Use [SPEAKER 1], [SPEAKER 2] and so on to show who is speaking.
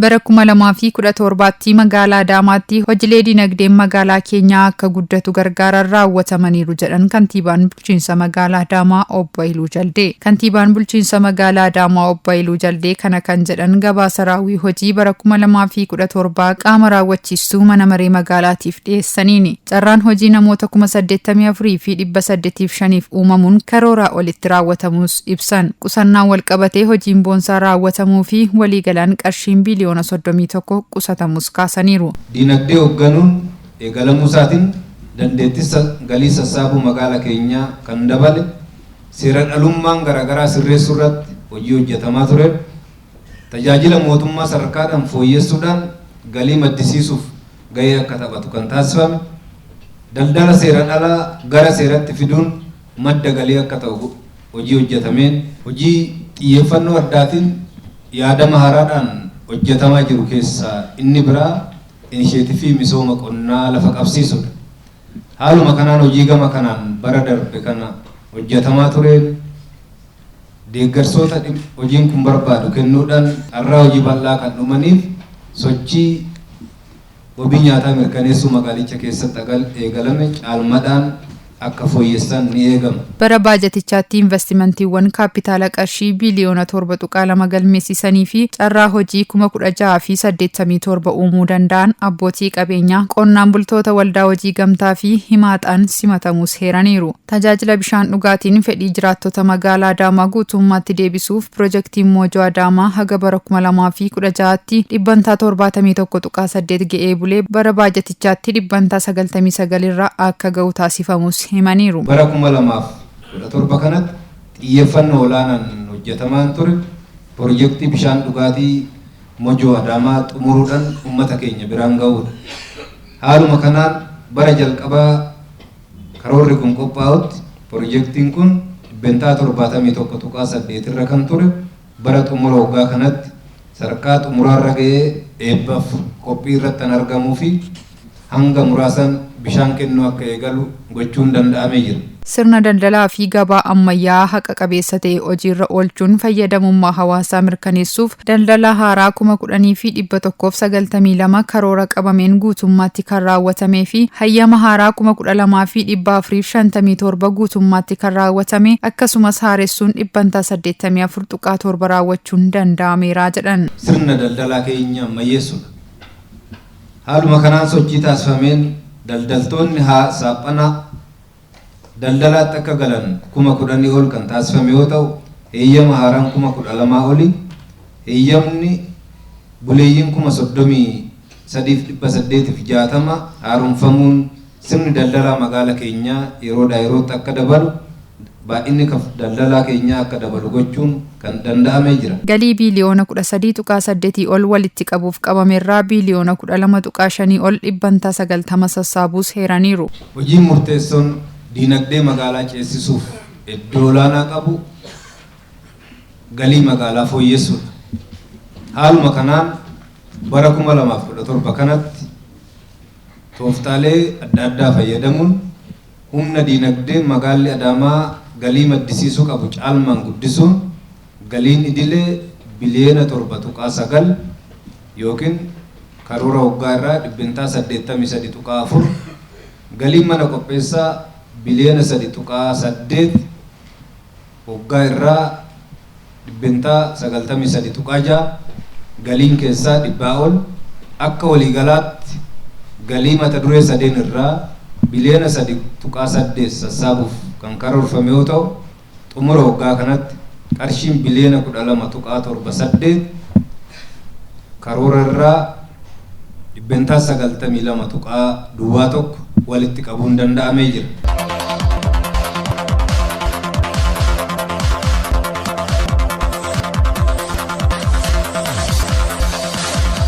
[SPEAKER 1] Bara 2017tti magaalaa Adaamaatti hojiilee dinagdeen magaalaa keenyaa akka guddatu gargaaran raawwatamaniiru jedhan kantiibaan bulchiinsa magaalaa Adaamaa Obbo Haayiluu Jaldee. Kantiibaan bulchiinsa magaalaa Adaamaa Obbo Haayiluu Jaldee kana kan jedhan gabaasa raawwii hojii bara 2017 qaama raawwachiistuu mana maree magaalaatiif dhiyeessaniini. Carraan hojii namoota 84,805 uumamuun karooraa olitti raawwatamus ibsan. Qusannaan walqabatee hojiin boonsaa raawwatamuu fi waliigalaan qarshiin biliyoona 31 qusatamus kaasaniiru.
[SPEAKER 2] Dinagdee hoogganuun eegalamuu isaatiin dandeettii galii sassaabuu magaalaa keenyaa kan dabale, seera dhalummaan garaagaraa sirreessuu irratti hojii hojjetamaa ture, tajaajila mootummaa sadarkaadhaan fooyyessuudhaan galii maddisiisuuf gahee akka taphatu kan taasifame, daldala seeraan alaa gara seeratti fiduun madda galii akka ta'u hojii hojjetameen, hojii xiyyeeffannoo addaatiin yaadama haaraadhaan hojjetamaa jiru keessaa inni biraa inisheetifii misooma qonnaa lafa qabsiisudha. Haaluma kanaan hojii gama kanaan bara darbe kana hojjetamaa tureen deeggarsoota hojiin kun barbaadu kennuudhaan carraa hojii bal'aa kan dhumaniif sochii wabii nyaataa mirkaneessuu magaalicha keessatti eegalame caalmadhaan akka fooyyessan ni eegama.
[SPEAKER 1] Bara baajatichaatti investimentiiwwan kaapitaala qarshii biliyoona 7.2 galmeessisanii fi carraa hojii 16,087 uumuu danda'an abbootii qabeenyaa, qonnaan bultoota, waldaa hojii gamtaa fi himaaxaan simatamuus heeraniiru. Tajaajila bishaan dhugaatiin fedhii jiraattota magaalaa Adaamaa guutummaatti deebisuuf pirojektiin Moojoo Adaamaa haga bara 2016tti dhibbantaa 71.8 ga'ee bulee bara baajatichaatti dhibbantaa 99 irra akka ga'u taasifamus himaniiru.
[SPEAKER 2] Bara 2017 kanatti xiyyeeffannoo olaanaan hojjetamaan ture pirojektii bishaan dhugaatii Mojoo Adaamaa xumuruudhaan uummata keenya biraan ga'uudha. Haaluma kanaan bara jalqabaa karoorri kun qophaa'utti pirojektiin kun dhibbentaa 71.8 irra kan ture bara xumura waggaa kanatti sadarkaa xumuraarra ga'ee eebbaaf qophii irratti kan argamuu fi hanga muraasan bishaan kennuu akka eegalu gochuun danda'amee jira.
[SPEAKER 1] Sirna daldalaa fi gabaa ammayyaa haqa qabeessa ta'e hojiirra oolchuun fayyadamummaa hawaasaa mirkaneessuuf daldala haaraa 10,192 karoora qabameen guutummaatti kan raawwatamee fi hayyama haaraa 12,457 guutummaatti kan raawwatame, akkasumas haaressuun dhibbantaa 84.7 raawwachuun danda'ameera jedhan.
[SPEAKER 2] Sirna daldalaa keenya ammayyeessuudha. Haaluma kanaan sochii taasifameen daldaltoonni saaphanaa daldalaatti akka galan 10,000 ol kan taasifame yoo ta'u, heeyyama haaraan 12,000 oli, heeyyamni buleeyyiin 33,860 haaromfamuun sirni daldalaa magaalaa keenyaa yeroodhaa yerootti akka dabalu, baay'inni daldalaa keenyaa akka dabalu gochuun kan danda'amee jira.
[SPEAKER 1] Galii biliyoona 13.8 ol walitti qabuuf qabamerraa biliyoona 12.5 ol dhibbantaa 90 sassaabuus heeraniiru.
[SPEAKER 2] Hojiin murteessoon diinagdee magaalaa ceesisuuf iddoo olaanaa qabu galii magaalaa fooyyessuudha. Haaluma kanaan bara 2017 kanatti tooftaalee adda addaa fayyadamuun humna diinagdee magaalli Adaamaa galii maddisiisuu qabu caalmaan guddisuun galiin idilee biliyoona 7.9 yookiin karoora waggaa irraa dhibbentaa 83.4, galiin mana qopheessaa biliyoona 3.8 waggaa irraa dhibbentaa 93.6, galiin keessaa dhibbaa ol, akka waliigalaatti galii mata duree sadeen irraa biliyoona 3.8 sassaabuuf kan karoorfame yoo ta'u, xumura waggaa kanatti qarshiin biliyoona 12.78 karoora irraa dhibbentaa 92.01 walitti qabuun danda'amee jira.